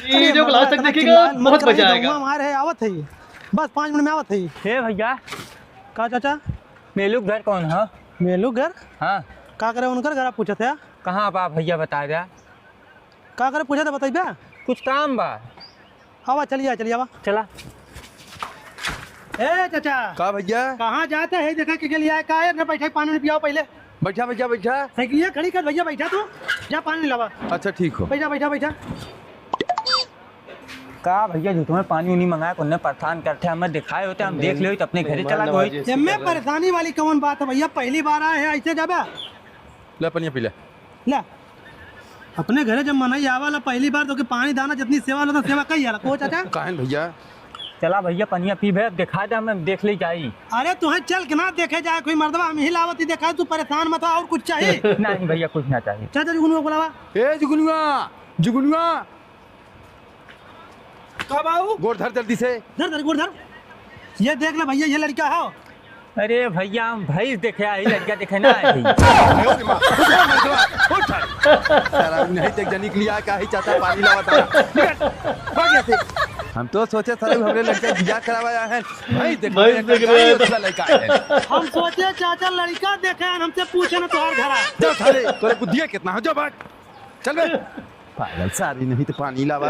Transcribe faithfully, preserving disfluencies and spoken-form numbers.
अरे वीडियो को लास्ट तक देखिएगा, बहुत मजा आएगा। मार है, आवत है, बस पाँच मिनट में आवत है। हे भैया। का चाचा? मेलू घर कौन है? मेलू घर? हाँ। का करे उनकर घर आप पूछत है? कहाँ बा भैया, बता द्या। का करे पूछत है, बताइबे? कुछ काम बा। आवा, चलिया, चलिया, आवा। चला। ए चाचा। का भैया? कहाँ जाते है? देखा के लिए आए, का है? ना बैठा, पानी नहीं पियाओ पहले। बैठा भैया, बैठा। साइकिलिया खड़ी कर भैया, बैठा तू। जा पानी लावा। अच्छा, ठीक हो। बैठा, बैठा, बैठा। का भैया, झूठ में पानी उनी मंगाए, कोने परेशान करते, हमें दिखाए होते, हम देख ले होते, अपने घरे चला गए। एमे परेशानी वाली कौन बात है भैया? पहली बार आए हैं, ऐसे जाबे? ले पनिया पी ले। ले, अपने घरे जब मनई आवाला पहली बार, तो के पानी दाना जितनी सेवा होला, सेवा कई आला को चाचा। काहे न भैया? चला भैया, पनिया पीबे, अब दिखा दे, हम देख ले जाई। अरे तुहे चल के ना देखे जाए कोई मर्दवा, हम ही लावत ही देखा, तू परेशान मत हो, और कुछ चाहिए? नहीं भैया, कुछ ना चाहिए। चाचा जुगनुआ को बुलावा। ए जुगनुआ, जुगनुआ। का बाऊ? गोड़ धर जल्दी से। धर, धर, गोड़ धर। ये देख ले भैया, ये लड़का है। अरे भैया, हम भैंस देखे आई, लड़का देखे ना आए भैया। अरे माँ, उठ, उठ, उठ। सारा उन्हीं देख जनी के लिए आया, काहे चाचा पानी लावा था। निकल, भाग यहाँ से। हम तो सोचे सारे हमरे लड़के बियाह करावा आए हैं। भैंस देख भैंस देख रहे हैं। दूसरा लड़का आया है। हम सोचे चाचा लड़का देखे हैं, हमसे पूछे ना तुम्हार घर आ। जा सारे, तोरे बुद्धिया कितना हो, जा भाग। चल बे। पागल सारी नहीं तो पानी लावा।